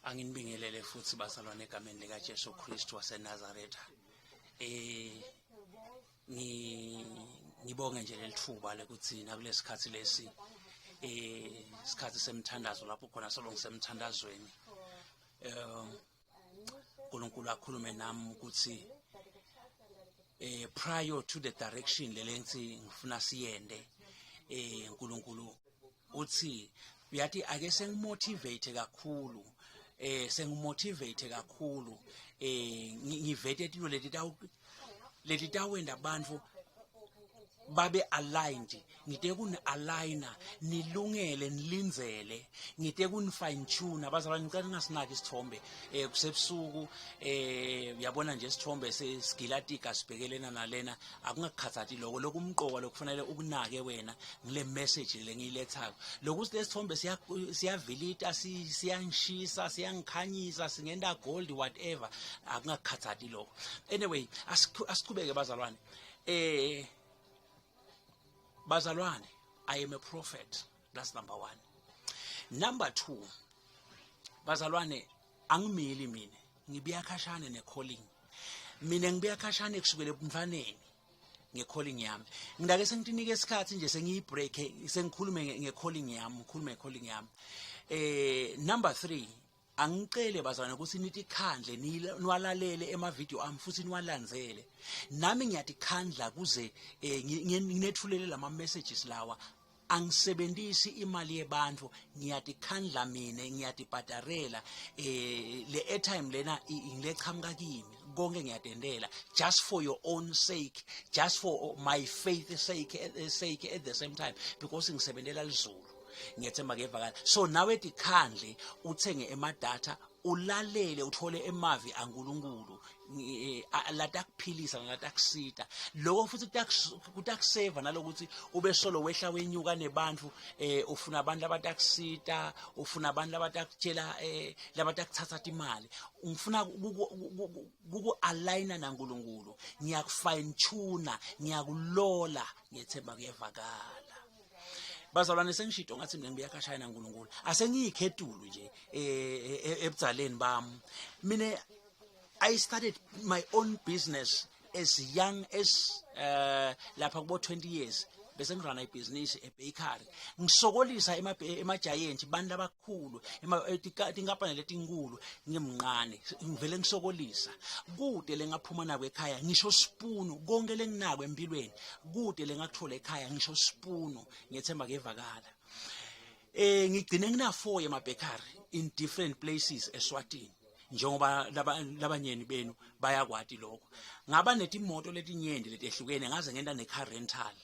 Anginibingelele futhi bazalwane egameni lika Jesu Kristu waseNazaretha. Eh ngibonge nje lelithuba lokuthi nakulesikhathi lesi eh isikhathi semthandazo lapho khona solo ngisemthandazweni. Eh uNkulunkulu akhulume nami ukuthi eh prior to the direction lelengithi ngifuna siyende eh uNkulunkulu uthi uyathi ake sengimotivate kakhulu eh sengimotivate kakhulu eh ngivete tilo leti tawu leti tawenda abantu babe aligned ngite kuni aligner nilungele nilindzele ngite kuni fine tune abazalwane ngicela ningasinaki isithombe eh kusebusuku eh uyabona nje isithombe sesigilatika sibhekelena nalena akungakukhathathi lokho lokumqoka lokufanele ukunake wena ngile message le ngiyilethako lokuthi lesithombe siyavilita siyanshisa siyangikhanyisa singenda gold whatever akungakukhathathi lokho anyway asiqhubeke bazalwane eh bazalwane i am a prophet that's number 1 number 2 bazalwane angimili mina ngibuya khashane ne-calling mina ngibuya khashane kusukela ebumfaneni nge-calling yami ngidake sengitinike isikhathi nje sengiyibreak sengikhulume nge-calling yami ngikhulume nge-calling yami eh number 3 angicele bazalwane ukuthi nitikhandle niwalalele emavidiyo ami futhi niwalandzele nami ngiyatikhandla kuze eh, nginethulele lama messages lawa angisebenzisi imali yebantu ngiyatikhandla mina ngiyatibhadarela eh le airtime lena ngilechamuka kimi konke ngiyatendela just for your own sake just for my faith sake eh, sake at the same time because ngisebenzela lizulu ngiyethemba kuyevakala so nawe tikhandle uthenge emadatha ulalele uthole emavi aNkulunkulu eh, latakuphilisa nalatakusita lokho futhi kutakuseva nalokuthi ube solo wehla wenyuka nebantu eh ufuna abantu abatakusita ufuna abantu abatakutshela eh labatakuthatha imali ngifuna kuku-aligna naNkulunkulu ngiyakufine tuna ngiyakulola ngiyethemba kuyevakala bazalwane sengishito ngathi mina ngibuya khashana naNkulunkulu asengiyikhethulu nje eh, eh, ebudzaleni bami mina I started my own business as young as uh, lapha kubo 20 years bese ngirana ibhizinisi ebakery ngisokolisa ema-giant bantu abakhulu eh, tinkampani letinkulu ngimncane ngivele ngisokolisa kude lengaphuma nako ekhaya ngisho spoon konke lenginako empilweni kude lengakuthola ekhaya ngisho spoon ngiyethemba kuyevakala eh ngigcine ngina 4 yema bakery in different places eSwatini njengoba labanyeni benu bayakwati lokho ngaba netimoto letinyenti letehlukene ngaze ngenta ne-car rental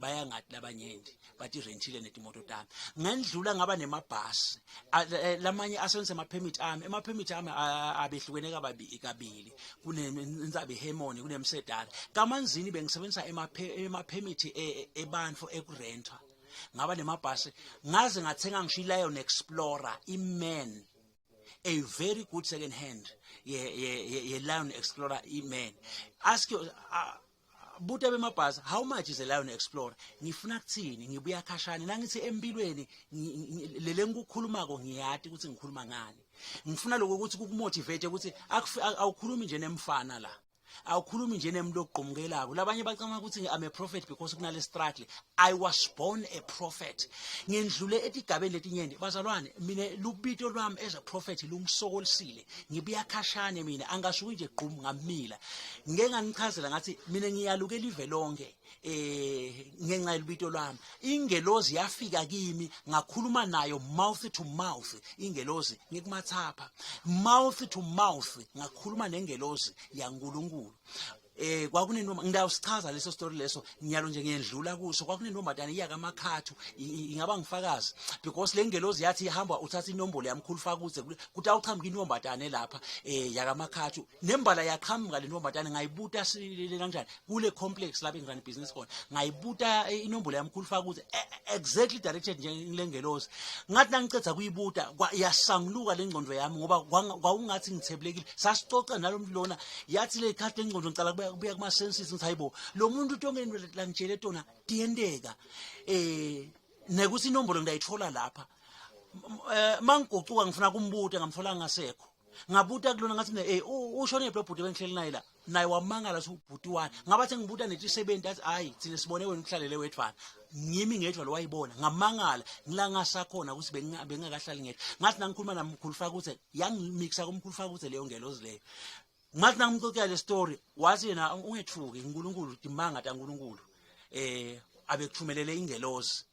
bayangathi labanyenti bathi rentile netimoto tami ngendlula ngaba nemabhasi eh, lamanye asebenzisa ama-permit ami ama-permit ami abehlukene kabili kunensabi hemoni kunemsedari kamanzini bengisebenzisa ema-permit e, e, ebantfu ekurentha ngaba nemabhasi ngaze ngathenga ngisho i-lion explorer i-man a very good second hand ye ye ye Lion Explorer e-man ask you uh, buta bemabhasi how much is a Lion Explorer ngifuna kuthini ngibuya khashane nangithi empilweni lele ngikukhulumako ngiyati ukuthi ngikhuluma ngani ngifuna lokho ukuthi kukumotivate ukuthi awukhulumi nje nemfana la awukhulumi nje nemuntu ogqumukelako labanye bacabanga ukuthi I'm a prophet because kunale struggle I was born a prophet ngendlule etigabeni letinyenti bazalwane mina lubito lwami as a prophet lungisokolisile ngibuya khashane mina angasuki nje gqum ngamila ngeke nganichazela ngathi mina ngiyalukela ive lonke eh ngenxa yelubito lwami ingelozi yafika kimi ngakhuluma nayo mouth to mouth ingelozi ngikumathapha mouth to mouth ngakhuluma nengelozi yaNkuluNkulu eh kwakunentombi ngidawusichaza leso story leso ngiyalo nje ngiyendlula kuso kwakunentombazane iya kamakhathu ingaba ngifakazi because le ngelozi yathi ihamba uthatha inombolo yamkhulu fakuze kuthi awuqhamuka intombazane lapha eh yakamakhathu nembala yaqhamuka le ntombazane ngayibuta kanjani kule complex lapho engirun business khona ngayibuta eh, inombolo yamkhulu fakuze e, e, exactly directed nje ngilengelozi ngathi nangiceda kuyibuta yasanguluka le ngqondo yami ngoba kwawungathi ngithebulekile sasicoca nalo muntu lona yathi le khathi lengqondo ngicala kubuya kuma senses ngithi hayibo lo muntu tonke into langitshele tona tiyenteka eh nekuthi inombolo ngidayithola lapha Eh, mangigucuka ngifuna kumbuta ngamthola ngasekho. Ngabuta kulona ngathi mina eh ushone phi lo bhuti bengihleli naye la. Naye wamangala ukuthi ubhuti wani. Ngabathe ngibuta netisebenzi athi hayi thina sibone wena uhlalele wedvana. Ngimi ngedwa lo wayibona. Ngamangala ngila ngasakhona ukuthi bengingakahlali ngedwa. Ngathi nangikhuluma namkhulu Fakuthe yangimixa kumkhulu Fakuthe leyo ngelozi leyo. Ngathi nangimxoxela le story wathi yena ungethuki uNkulunkulu dimanga taNkulunkulu. Eh abekuthumelele ingelozi.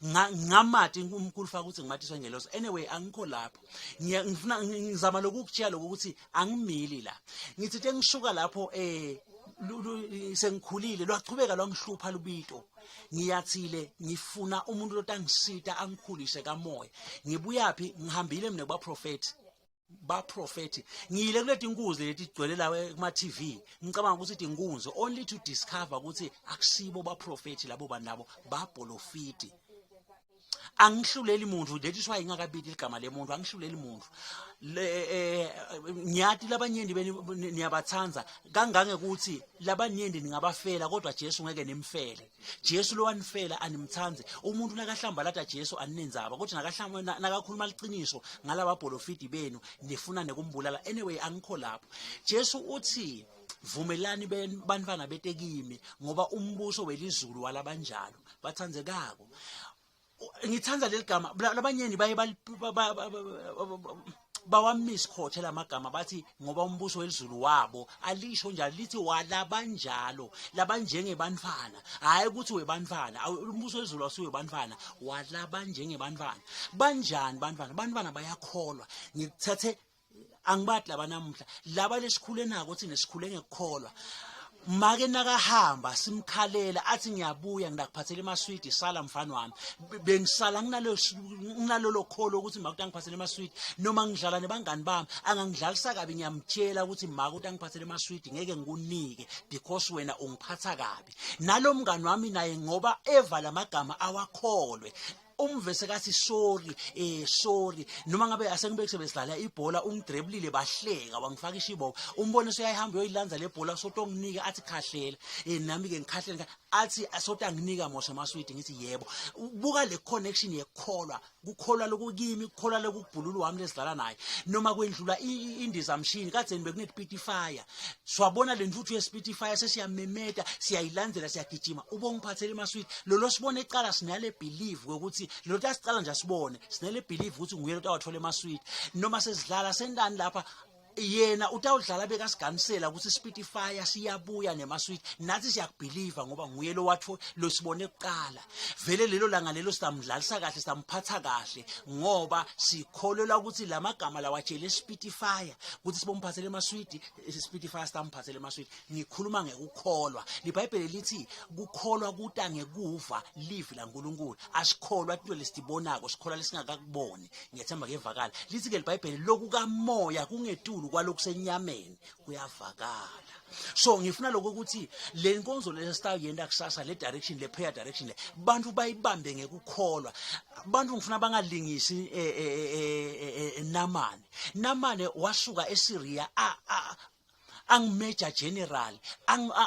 Ngamati umkhulu faka ukuthi ngimatiswa ngelosi anyway angikho lapho. Ngifuna ngizama lokukutshela lokho ukuthi angimili la. Ngithi te ngisuka lapho eh sengikhulile lwachubeka lwangihlupha lubito. Ngiyathile ngifuna umuntu lotangisita angikhulise kamoya. Ngibuyaphi ngihambile mina kuba prophet baprofethi ngiyile kuleti nkunzi leti gcwele la kuma TV ngicabanga ukuthi tinkunzi only to discover ukuthi akusibo baprofethi labo bantu labo babholofiti. Angihluleli muntu that is why ingakabiti igama lemuntu angihluleli muntu. Eh, ngiyati labanyenti beni niyabathanza kangangekuthi labanyenti ningabafela kodwa Jesu ngeke nimfele. Jesu lo wanifela animthanze. Umuntu nakahlamba lata Jesu aninenzaba kodwa nakahlamba nakakhuluma liqiniso ngalaba bholofidi benu nifuna nekumbulala. Anyway angikho lapho. Jesu uthi vumelani bantwana bete kimi ngoba umbuso welizulu walabanjalo bathandzekako. Ngithanda leli gama labanyeni baye bawamiskhothe lamagama bathi ngoba umbuso welizulu wabo alisho njalo lithi walabanjalo labanjengebantfwana hayi ukuthi webantfwana umbuso welizulu wasuwebantfwana walabanjengebantfwana banjani bantfwana bantfwana bayakholwa. Ngikuthathe angibadi laba namuhla laba lesikhule nako thina sikhule ngekukholwa. Make nakahamba simkhalela athi ngiyabuya ngidakuphathela emaswidi sala mfana wami. Bengisala nginalo nginalolo kholo ukuthi make utangiphathela emaswidi noma ngidlala nebangani bami angangidlalisa kabi ngiyamtshela ukuthi make utangiphathela emaswidi ngeke ngikunike because wena ungiphatha kabi. Nalo mngani wami naye ngoba eva lamagama awakholwe umve sekathi sorry eh sorry. Noma ngabe asengibe sebesidlala ibhola ungidrebulile bahleka wangifaka ishibo umbone seyayihamba uyoyilanza le bhola sotonginika athi khahlela. Eh nami ke ngikhahlela athi sotanginika mose amaswidi ngithi yebo. Buka le connection yekukholwa kukholwa lokukimi kukholwa lokubhululu wami lesidlala naye. Noma kwendlula indizamshini kadzeni bekune Spotify siwabona le ntuthu ye-Spotify sesiyamemeta siyayilandzela siyagijima. Ubongiphathela emaswidi lolo sibone ecala sinale believe ukuthi lo tasicala nje asibone sinale believe ukuthi nguye lo tawathola emaswidi. Noma sesidlala sentani lapha yena utawudlala bekasiganisela ukuthi Spotify siyabuya nemaswidi nathi siyakubelieve ngoba nguye lo watho lo sibone kuqala. Vele lelo langa lelo samdlalisa kahle samphatha kahle ngoba sikholelwa ukuthi lamagama lawatshele Spotify ukuthi sibomphathele emaswidi Spotify samphathele emaswidi. Ngikhuluma ngekukholwa. Libhayibheli lithi kukholwa kuta ngekuva livi laNkulunkulu. Asikholwa into lesibonako sikholwa lesingakakuboni. Ngiyethemba kuyevakala. Lithi ke libhayibheli lokukamoya kungetulu kwalokusenyameni kuyavakala. So ngifuna lokho ukuthi le nkonzo le sitayenda kusasa le direction le prayer direction le bantu bayibambe ngekukholwa. Bantu ngifuna bangalingisi eh, eh, eh, Namane. Namane wasuka eSyria angimajor general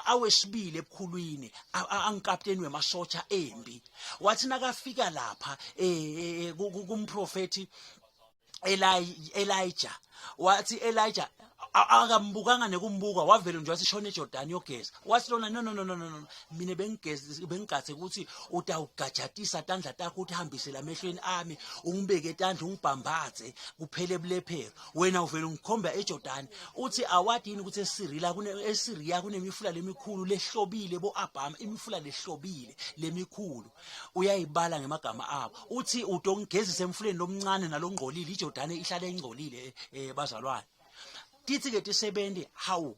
awesibili ebukhulwini angikapteni wemasotsha empi. Wathi nakafika lapha kumprofeti Elijah wathi Elijah akambukanga nekumbuka wavele nje wathi shona eJordan yogeza. Wathi lona no no no no no no mina bengigeza bengigathe ukuthi utawugajatisa tandla takho uthi hambise lamehlweni ami ungibeke etandla ungibhambathe kuphele bulephero. Wena uvele ungikhomba eJordan. Uthi awadi yini ukuthi eSyria kune eSyria kunemifula lemikhulu lehlobile bo Abraham imifula lehlobile lemikhulu. Uyayibala ngemagama abo. Uthi udongigezisa emfuleni lomncane nalongqolile iJordan ihlale ingcolile eh bazalwane. Tithi ke tisebenzi hawu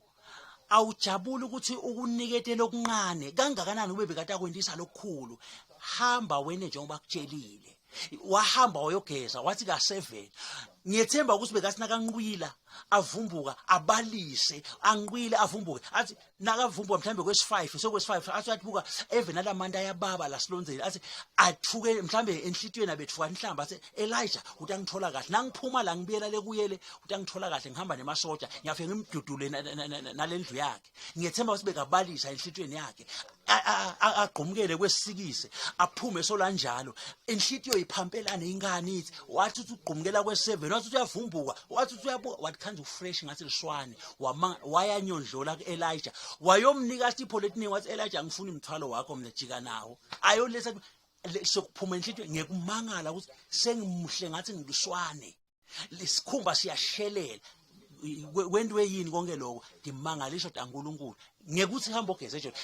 awujabuli ukuthi ukunikete lokuncane kangakanani ube bekade akwendisa lokukhulu? Hamba wena njengoba kutshelile. Wahamba wayogeza wathi ka7 Ngiyethemba ukuthi bekathi nakanqwila avumbuka abalise, anqwile avumbuke, athi nakavumbuka mhlambe kwesi-5, sokwesi-5 athi uyathi buka eve nalamanti ayababa la silonzeni, athi athuke mhlambe enhlitiyweni abethuka inhlamba, athi Elijah utangithola kahle, nangiphuma la ngibuyela le kuyele utangithola kahle, ngihamba nemasoja ngiyafika ngimdudule nalendlu yakhe. Ngiyethemba ukuthi bekabalisa enhlitiyweni yakhe, agqumukele kwesikise aphume solanjalo, inhlitiyo iphampelane inkani ithi wathi uthi ugqumukela kwe-7, wathi uthi uyavumbuka, wathi uthi uyabuka, wathi khanze ufresh ngathi liswane, wayanyondlola ku-Elijah, wayomnika isipho letiningi, wathi Elijah ngifuna imithwalo wakho mina, jika nawo ayoletha sokuphuma enhlitiyweni ngekumangala ukuthi sengimuhle ngathi ngiluswane, lesikhumba siyashelela, kwentiwe yini konke lokho? Ngimangalisho daNkuluNkulu ngekuthi hamba ogeze eJordan.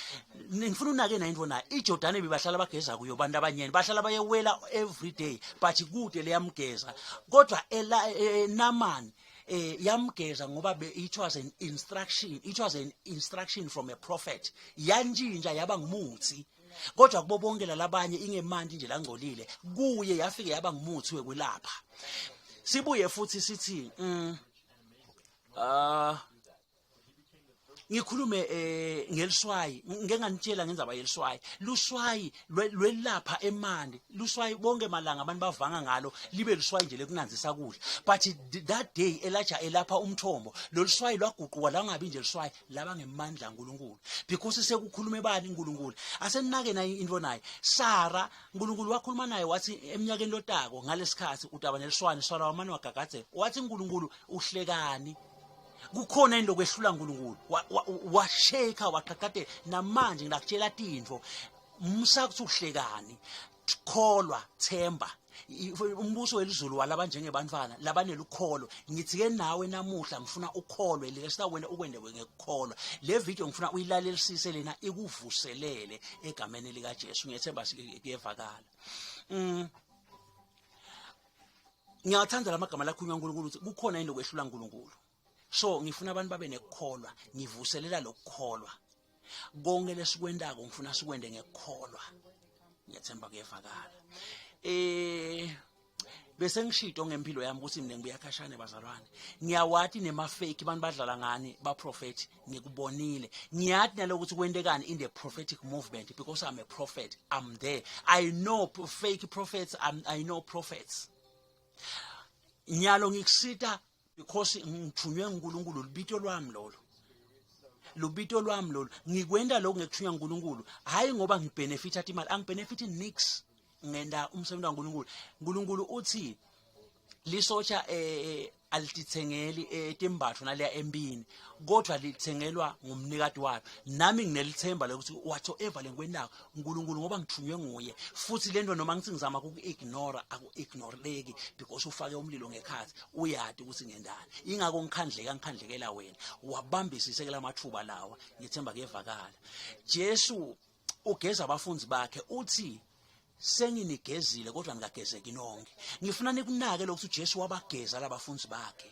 Ngifuna unake na into nayo iJordan bebahlala bageza kuyo abantu abanyeni, bahlala bayewela every day, but kude leyamgeza kodwa Naaman yamgeza ngoba it was an instruction, it was an instruction from a prophet, yantshintsha yaba ngumuthi. Kodwa kubo bonke lalabanye ingemanti nje langcolile, kuye yafike yaba ngumuthi wekwelapha. Sibuye futhi sithi ngikhulume ngeliswayi, ngeke nganitshela ngendzaba yeliswayi. Luswayi lwelapha emanti, luswayi bonke malanga abantu bavanga ngalo, libe luswayi nje lekunanzisa kudla, but that day Elijah elapha umthombo, loluswayi lwaguquka langabi nje luswayi, laba ngemandla kaNkuluNkulu, because sekukhulume bani? uNkulunkulu. Asenake naye into naye Sara, uNkulunkulu wakhuluma naye wathi eminyakeni lotako ngalesikhathi utaba neliswane. Sara wamane wagagadzela, wathi uNkulunkulu uhlekani? Kukhona into kwehlula uNkulunkulu? Washake, waqhaqhadela. Namanje ngilakutshela tintfo, musa kuthi uhlekani, kholwa, themba. Umbuso welizulu walaba njengebantwana labanelukholo. Ngithi-ke nawe namuhla ngifuna ukholwe lesa wena ukwende ngekukholwa. Le video ngifuna uyilalelisise lena, ikuvuselele egameni likaJesu. Ngiyethemba kuyevakala. Ngiyathanda lamagama lakhulunywa uNkulunkulu ukuthi kukhona into kwehlula uNkulunkulu. So ngifuna abantu babe nekukholwa, ngivuselela lokukholwa. Konke lesikwentako ngifuna sikwende ngekukholwa. Ngiyathemba kuyevakala. Bese ngishito ngempilo yami ukuthi mina ngibuya khashane bazalwane, ngiyawati nema fake abantu badlala ngani ba prophet, ngikubonile, ngiyati nalokuthi kwentekani in the prophetic movement because I'm a prophet, I'm there, I know fake prophets, I know prophets. Nyalo ngikusita because ngithunywe nguNkulunkulu, libito lwami lolo, lubito lwami lolu, ngikwenta lokhu ngekuthunywa nguNkulunkulu, hayi ngoba ngibenefita imali, angibenefit nix, ngenda umsebenzi kaNkulunkulu. uNkulunkulu uthi lisotsha alitithengeli etimbatho naleya empini, kodwa lithengelwa ngumnikati walo. Nami nginelithemba lokuthi whatsoever lengikwentako uNkulunkulu, ngoba ngithunywe nguye, futhi lento noma ngithi ngizama kuku-ignore, aku-ignoreleki because ufake umlilo ngekhathi, uyati ukuthi ngendani. Ingako ngikhandleka, ngikhandlekela wena, wabambisise ke lamathuba lawa. Ngithemba kuyevakala. Jesu ugeza abafundi bakhe, uthi senginigezile kodwa nikagezeki nonke. Ngifuna nikunake lokhu, uJesu wabageza labafundi bakhe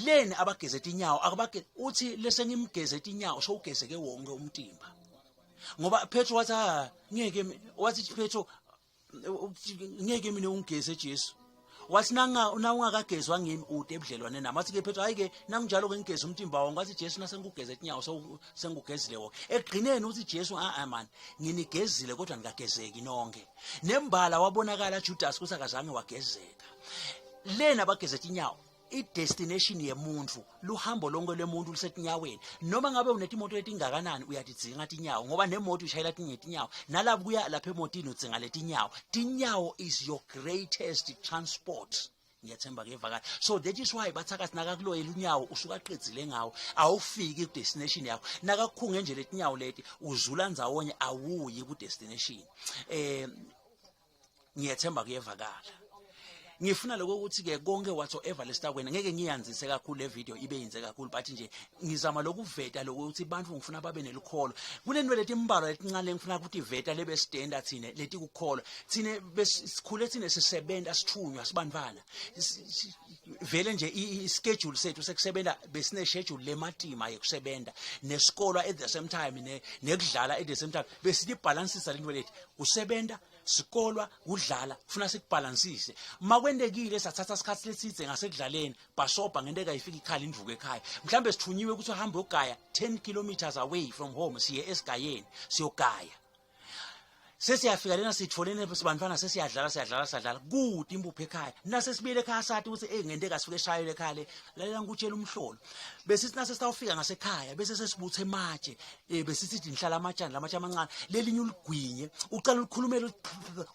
leni abageze tinyawo, akabage uthi lese ngimgeze tinyawo sowugezeke wonke umtimba, ngoba Petro wathi ah ngeke, wathi Petro ngeke mina ungigeze. Jesu wathi nanga na ungakagezwa ngimi ude ebudlelwane nami. Wathi ke Petro, hayi ke nanginjalo ke ngigeza umtimba wonke. Wathi Jesu nasengikugeze tinyawo sengikugezile wonke. Ekugcineni uthi Jesu a a man, nginigezile kodwa nikagezeki nonke. Nembala wabonakala Judas ukuthi akazange wagezeka. Lena abageze tinyawo, i-destination yemuntu, luhambo lonke lwemuntu lusetinyaweni. Noma ngabe unetimoto letingakanani, uyatidzinga tinyawo, ngoba nemoto ishayela tingetinyawo, nalapho kuya lapha emotini udzinga letinyawo. Tinyawo is your greatest transport. Ngiyathemba kuyevakala. So that is why bathakathi nakakuloyela unyawo usuka aqedzile ngawo, awufiki ku-destination yakho. Nakakukhunge nje letinyawo leti uzula ndzawonye, awuyi ku-destination. Ngiyethemba kuyevakala. Ngifuna lokho ukuthi ke konke whatsoever lesitakwena, ngeke ngiyanzise kakhulu le video ibe yinze kakhulu, but nje ngizama lokuveta lokuthi abantu ngifuna babe nelukholo. Kunento letimbalwa letincane ngifuna ukuthi iveta lebe sitenda thine letikukholwa thine, besikhule thine sisebenza, sithunywa sibantwana vele nje i-schedule sethu sekusebenza, besine schedule lematima yekusebenza nesikolo at the same time nekudlala at the same time, besithi balancisa lento lethi kusebenza. Sikolwa kudlala kufuna sikubhalansise. Makwendekile sathatha isikhathi lesithe ngasekudlaleni, bhasobha ngento ekayifika ikhala indvuku ekhaya. Mhlambe sithunyiwe ukuthi uhambe uyogaya 10 kilometers away from home, siye esigayeni siyogaya. Sesiyafika lena sitholene sibantwana, sesiyadlala, siyadlala, siyadlala kude impuphu ekhaya. Nase sibuyele ekhaya sathi ukuthi hey, ngenteka sifike eshayele ekhaya le. Lalela, ngikutshela umhlolo. Besithi nase sitawufika ngasekhaya bese sesibuthe ematshe, besithi inhlala amatshani, lamatshe amancane, lelinye uligwinye, ucala ulikhulumele,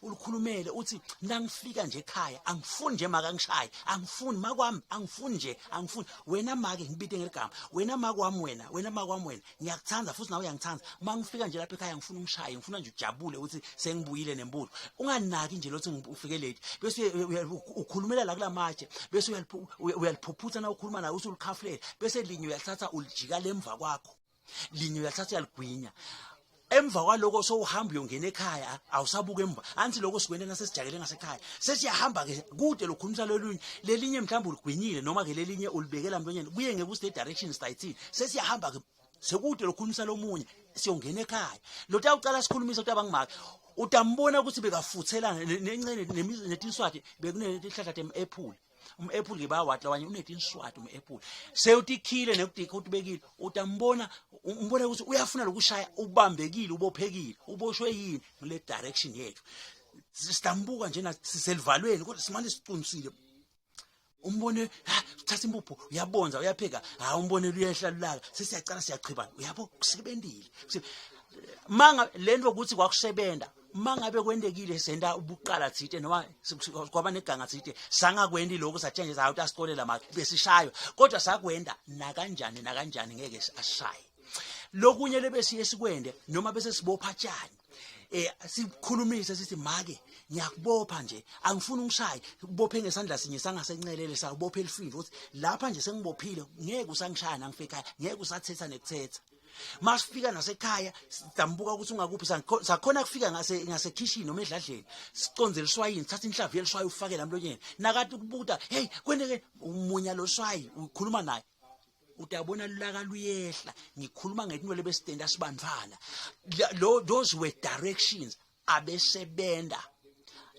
ulikhulumele uthi, "Nangifika nje ekhaya angifuni nje maka ngishaye, angifuni makwami, angifuni nje, angifuni wena make, ngibite ngeligama wena makwami, wena makwami, wena ngiyakuthanda futhi nawe uyangithanda. Uma ngifika nje lapha ekhaya ngifuna ungishaye, ngifuna nje ujabule ukuthi sengibuyile nembutho, unganaki nje lothi ufike late." Bese ukhulumela la kulamatshe, bese uyaliphuphutha na ukhuluma naye, usulikhafulela, bese linye uyalithatha ulijika lemva kwakho, linye uyalithatha uyaligwinya. Emva kwaloko sowuhamba uyongena ekhaya, awusabuka emva. Anthi lokho sikwenda nasesijakele ngasekhaya, sesiyahamba ke kude lokhulumisa lolunye, lelinye mhlawumbe uligwinyile noma ke lelinye ulibekela mlonyeni, kuye ngekuthi le direction sitayithini. Sesiyahamba ke sekude lokhulumisa lomunye, siyongena ekhaya. Lo tawucala sikhulumisa ukuthi abangimaki, utambona ukuthi bekafuthelana nencene netinswati. Bekunetihlahla tem-apple, um-apple ke bayawathi lawanye unetinswati um-apple, sewutikhile nekutikha utibekile. Utambona, umbone ukuthi uyafuna lokushaya, ubambekile, ubophekile. Uboshwe yini? Ngile direction yethu. Sitambuka njena siselivalweni kodwa simane siqinisile. Umbone, ha, uthatha impuphu, uyabonza, uyapheka, ha, umbone luyehla lulaka. Sesiyacala siyachiba, uyabo, kusebenzile. Manga lento ukuthi kwakusebenta, mangabe kwendekile senta ubuqala thite noma kwaba neganga thite, sangakwendi lokho, satshengisa hawu tasixolela manje, besishaywa, kodwa sakwenda nakanjani nakanjani ngeke asishaye. Lokunye lebesiye sikwende noma bese sibopha tshani, sikhulumise sithi, "Make, ngiyakubopha nje, angifuni ungishaye." Ubophe ngesandla sinye sangasencelele, sawubophe elifinjo, uthi, "Lapha nje sengibophile, ngeke usangishaya nangifika ekhaya, ngeke usathetha nekuthetha." Masifika nasekhaya sidambuka ukuthi ungakuphi, sakhona kufika ngase ngasekhishini noma edladleni, siconze liswayini, thatha inhlavu yeliswayi ufake la mlonyeni. Nakati ukubuta, "Hey, kweneke?" Umunya lo swayi, ukhuluma naye, utayabona lulaka luyehla. Ngikhuluma ngetinto lebesitenda sibantfwana. Those were directions abesebenda,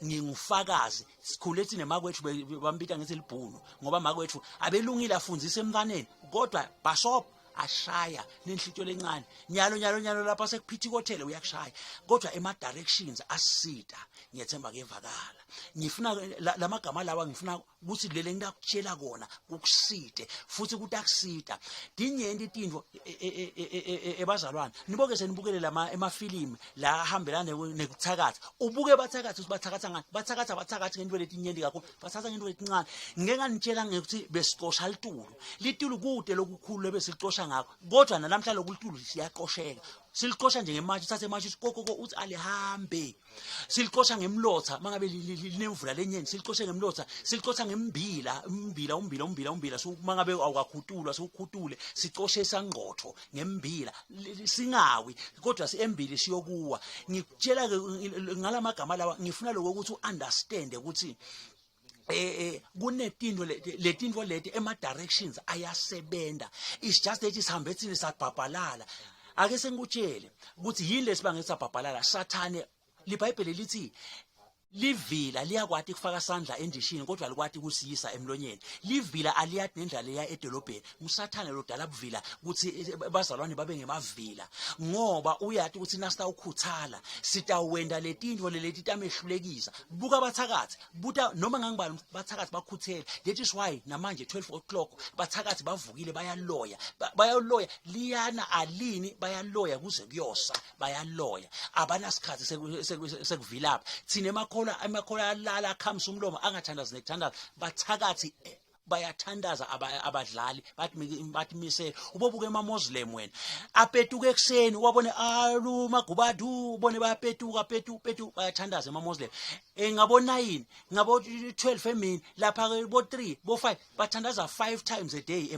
ngingufakazi. Sikhule thina, makwethu bambita ngethi libhunu ngoba makwethu abelungile, afundzise emntwaneni, kodwa bashop ashaya nenhlityo lencane. Nyalo nyalo nyalo lapha sekuphithikothele, uyakushaya, kodwa ema directions asisita. Ngiyethemba kuyevakala. Ngifuna lamagama lawa, ngifuna ukuthi lele ngakutshela kona kukusite futhi kutakusita. Dinyenti tintfo ebazalwane, niboke senibukele lama emafilimu la ahambelana nekuthakatha, ubuke bathakatha ukuthi bathakatha ngani. Bathakatha, bathakatha ngento letinyenti kakhulu, bathatha ngento letincane. Ngike nganitshela ngekuthi besicosha litulu, litulu kude lokukhulu lebesilicosha ngakho, kodwa nalamhla lokulitulu siyaqosheka. Silicosha nje ngematshe, uthathe ematshe uthi kokoko, uthi alihambe. Silicosha ngemlotha mangabe linemvula lenyeni, silicoshe ngemlotha. Silicosha ngembila, umbila, umbila, umbila, umbila. So mangabe awukakhutulwa, siwukhutule, sicoshe sangqotho ngembila, singawi, kodwa siembili siyokuwa. Ngikutshela ke ngalamagama lawa, ngifuna lokho ukuthi uunderstand ukuthi kunetinto letinto leti, ema directions ayasebenta. It's just that sihambe thina sabhabhalala. Ake sengikutshele ukuthi yini lesibange sabhabhalala. Sathane, liBhayibheli lithi livila liyakwati kufaka sandla endishini kodwa likwati kusiyisa emlonyeni. Livila aliyati nendlela leya edolobheni. Ngusathane lodala buvila ukuthi bazalwane babe ngemavila, ngoba uyati ukuthi nasitawukhuthala sitawenda letintfo leleti tamehlulekisa. Buka bathakathi, buta noma ngangibani, bathakathi bakhuthele. That is why namanje 12 o'clock bathakathi bavukile, bayaloya, bayaloya, liyana alini, bayaloya kuze kuyosa, bayaloya, abanasikhathi sekuvilapha. Thina emakholwa, emakholwa alala akhamisa umlomo, angathandazi nekuthandaza. Bathakathi bayathandaza, abadlali, bathi mise ubobuke ema-Muslim wena, apetuka ekuseni, wabone alumagubadu, ubone bayapetuka, petu petu, bayathandaza ema-Muslim. Ngabo 9, ngabo 12 emini lapha ke, bo 3, bo 5, bathandaza 5 times a day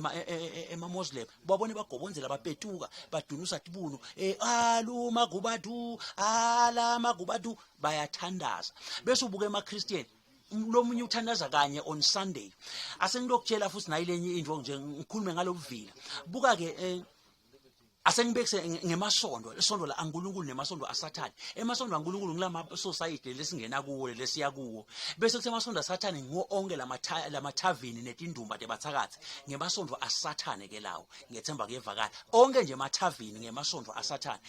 ema-Muslim. Babone bagobonzela, bapetuka, badunusa tibunu, alumagubadu, alamagubadu, bayathandaza. Bese ubuka ema-Christian, lomunye uthandaza kanye on Sunday. Asengilokutshela futhi nayilenye into nje, ngikhulume ngalobuvila. Buka ke. Asengibekise ngemasondo, isondo la aNkulunkulu nemasondo aSathane. Emasondo aNkulunkulu ngilama society lesingena kuwo lesiya kuwo. Bese kuthi emasondo aSathane ngiwo onke lamathavini netindumba tebathakathi. Ngemasondo aSathane ke lawo. Ngiyethemba kuyevakala. Onke nje emathavini ngemasondo aSathane.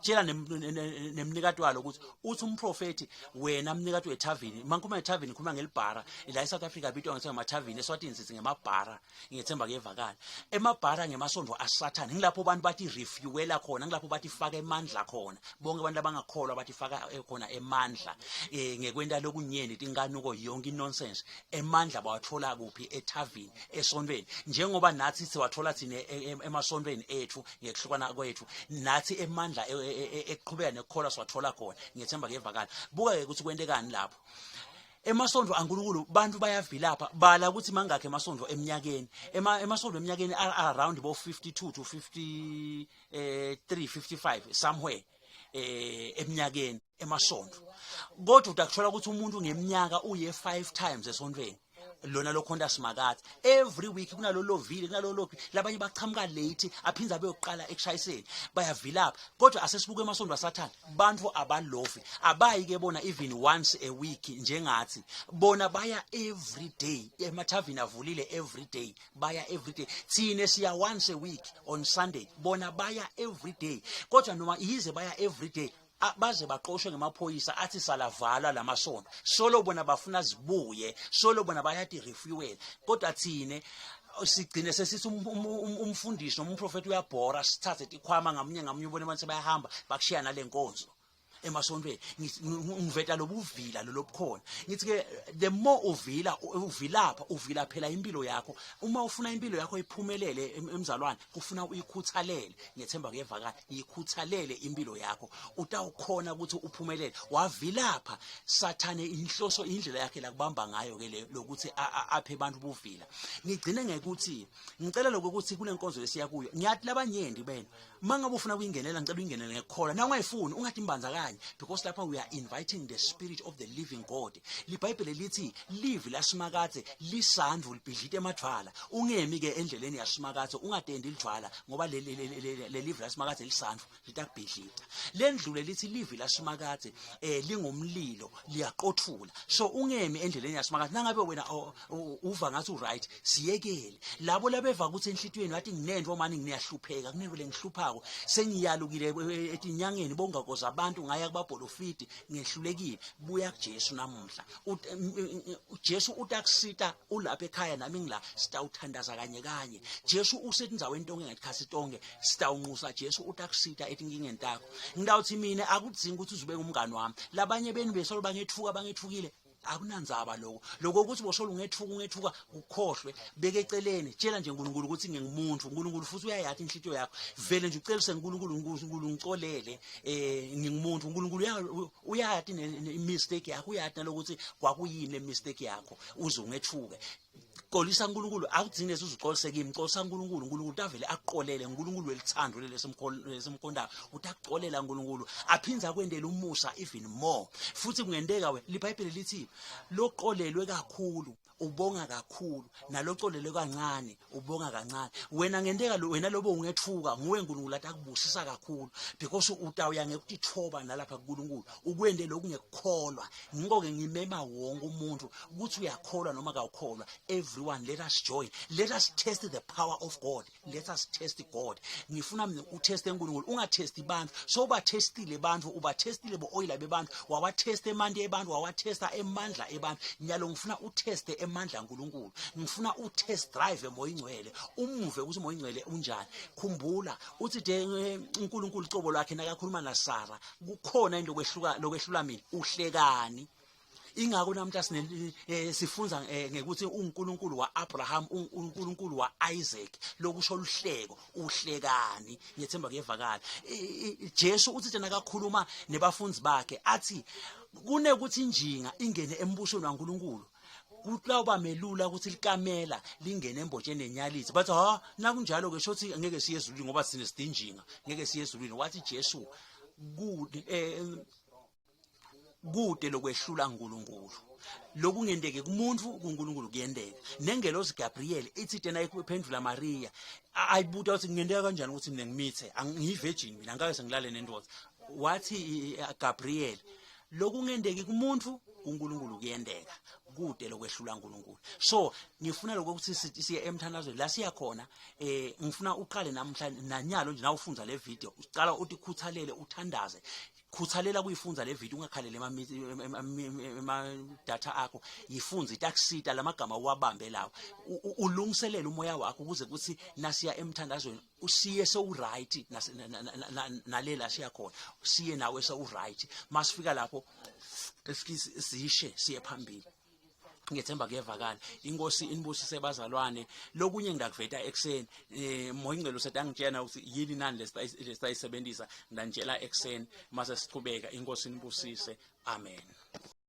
Tshela nemnikati walo ukuthi uthi umprofeti wena mnikati wethavini, mangikhuluma ngethavini ngikhuluma ngelibhara. La eSouth Africa bitwa ngethiwa ngamathavini, eSwatini sithi ngemabhara. Ngiyethemba kuyevakala. Emabhara ngemasondo aSathane ngilapho abantu bathi refuela khona, ngilapho bathi faka emandla khona. Bonke abantu abangakholwa bathi faka khona emandla ngekwenta lokunyeni tinkanuko yonke nonsense. Emandla bawathola kuphi? Ethavini, esontweni. Njengoba nathi siwathola thina emasontweni ethu ngekuhlukana kwethu, nathi emandla ekuqhubeka nekukholwa siwathola khona. Ngiyethemba kuyevakala. Buka ke ukuthi kwentekani lapho. Emasondo aNkulunkulu bantu bayavilapha. Bala ukuthi mangakhe emasondo eminyakeni. Emasondo eminyakeni are around bo 52 to 53, 55 somewhere eminyakeni emasondo. Kodwa utakuthola ukuthi umuntu ngeminyaka uye 5 times esontweni lona lokhonta simakatha every week, kunalolo vile, kunalolo labanye bachamuka late, aphinza beyoqala ekushayiseni, bayavilapha. Kodwa asesibuke emasondo aSathane, bantu abalofi, abayi ke bona even once a week njengathi. Bona baya every day emathavini, avulile every day, baya every day. Thine siya once a week on Sunday, bona baya every day. Kodwa noma yize baya every day, baze baqoshwe ngemaphoyisa athi salavalwa lamasonto, solo bona bafuna zibuye, solo bona bayati refuel. Kodwa thine sigcine sesithi umfundisi noma umprofeti uyabhora, sithathe tikhwama ngamunye ngamunye, ubone abantu sebayahamba, bakushiya nale nkonzo emasontweni. Ngiveta lobuvila lolobukhona. Ngithi ke the more uvila, uvilapha, uvila phela impilo yakho. Uma ufuna impilo yakho iphumelele, emzalwane, kufuna uyikhuthalele. Ngiyethemba kuyevakala. Ikhuthalele impilo yakho, utawukhona ukuthi uphumelele. Wavilapha, Sathane inhloso indlela yakhe la kubamba ngayo ke le lokuthi aphe abantu buvila. Ngigcine ngekuthi ngicela lokho ukuthi kule nkonzo lesiya kuyo, ngiyathi labanyenti bena mangabe ufuna kuyingenela, ngicela uyingenele ngekukholwa. Na ungayifuni, ungathi imbandzakanye, because lapha we are inviting the spirit of the living God. LiBhayibheli lithi livi lasimakadze lisandvu libhidlita emadvwala. Ungemi ke endleleni yasimakadze, ungatendi lidvwala, ngoba le livi lasimakadze lisandvu litakubhidlita. Lendlule lithi livi lasimakadze lingumlilo, liyaqothula. So ungemi endleleni yasimakadze nangabe wena uva ngathi uright. Siyekele labo labeva ukuthi enhlitiyweni wathi nginento mani, ngiyahlupheka, kunento lengihluphako, sengiyalukile etinyangeni bongakoza abantu, ngaya kubabholofidi, ngehlulekile. Buya kuJesu namuhla. Jesu utakusita. Ulapha ekhaya nami ngila, sitawuthandaza kanye kanye. Jesu usetindzaweni tonke ngetikhatsi tonke. Sitawunxusa Jesu, utakusita etinkingeni takho. Ngitawuthi mina akudzingi ukuthi uzube ngumngani wami. Labanye benu besolo bangethuka, bangethukile, akunandzaba lokho. Lokho ukuthi bosolo ungethuka, ungethuka, ukhohlwe, beke eceleni. Tshela nje uNkulunkulu ukuthi ngingumuntu. uNkulunkulu futhi uyayathi inhlitiyo yakho. Vele nje ucelise uNkulunkulu, uNkulunkulu ngicolele, ngingumuntu. uNkulunkulu uyayathi mistake yakho, uyathi nalokuthi kwakuyini le mistake yakho uze ungethuke. Xolisa uNkulunkulu, akudzingi uzuxolise kimi, xolisa uNkulunkulu. uNkulunkulu utavele akuxolele. uNkulunkulu welithando leli esimkhondayo utakuxolela. uNkulunkulu aphinze akwendele umusa even more. Futhi kungenteka we liBhayibheli lithi loxolelwe kakhulu ubonga kakhulu, naloxolelwe kancane ubonga kancane. Wena ngenteka wena lobo ungethuka nguwe uNkulunkulu athi akubusisa kakhulu, because utawuya ngekutithoba nalapha kuNkulunkulu, ukwende lokhu ngekukholwa. Ngiko ke ngimema wonke umuntu ukuthi uyakholwa noma kawukholwa, everyone, let us join, let us test the power of God, let us test God. Ngifuna mina uteste uNkulunkulu, ungatesti abantu. So ubatestile abantu, ubatestile bo-oyila bebantu, wawatesta emanti ebantu, wawatesta emandla ebantu. Nyalo ngifuna uteste emandla kaNkulunkulu. Ngifuna utest drive emoya ingcwele, umuve ukuthi umoya ingcwele unjani. Khumbula uthi de uNkulunkulu cobo lwakhe nakakhuluma naSara, kukhona into kwehluka lokwehlula mina, uhlekani? Ingakho namhla sine sifunza ngekuthi uNkulunkulu waAbraham, uNkulunkulu waIsaac, lokusho luhleko. Uhlekani? Ngiyethemba kuyevakala. Jesu uthi tena kakhuluma nebafundi bakhe athi kunekuthi injinga ingene embusweni waNkulunkulu kutawuba melula ukuthi likamela lingene embotsheni nenyalithi. Bathi ha, nakunjalo ke shothi ngeke siye ezulwini, ngoba sine sidinjinga, ngeke siye ezulwini. Wathi Jesu kude lokwehlula uNkulunkulu. Lokungenteki kumuntu, kuNkulunkulu kuyenteka. Nengelosi Gabriel ithi tena iphendvula Maria, ayibuta ukuthi kungenteka kanjani ukuthi mina ngimithe, angiyi-virgin mina, angikaze sengilale nendoda. Wathi Gabriel, lokungenteki kumuntu, kuNkulunkulu kuyenteka, kude lokwehlula uNkulunkulu. So ngifuna lokho ukuthi siye emthandazweni la siya khona. Ngifuna uqale namhla nanyalo nje, nawufunza le video, uqala uthi khuthalele uthandaze, khuthalela kuyifunza le video, ungakhaleli ema data akho, yifunze, itakusita lamagama uwabambe lawo, ulungiselele umoya wakho ukuze kuthi nasiya emthandazweni usiye sewu-right, nalela siya khona siye nawe sewu-right. Masifika lapho sishe siye phambili. Ngethemba kuyevakala. Inkosi inibusise, bazalwane. Lokunye ngidakuveta ekuseni. Moya ingcwele usetangitshela ukuthi yini nani lesitayisebenzisa, ngidanitshela ekuseni mase sichubeka. Inkosi inibusise, amen.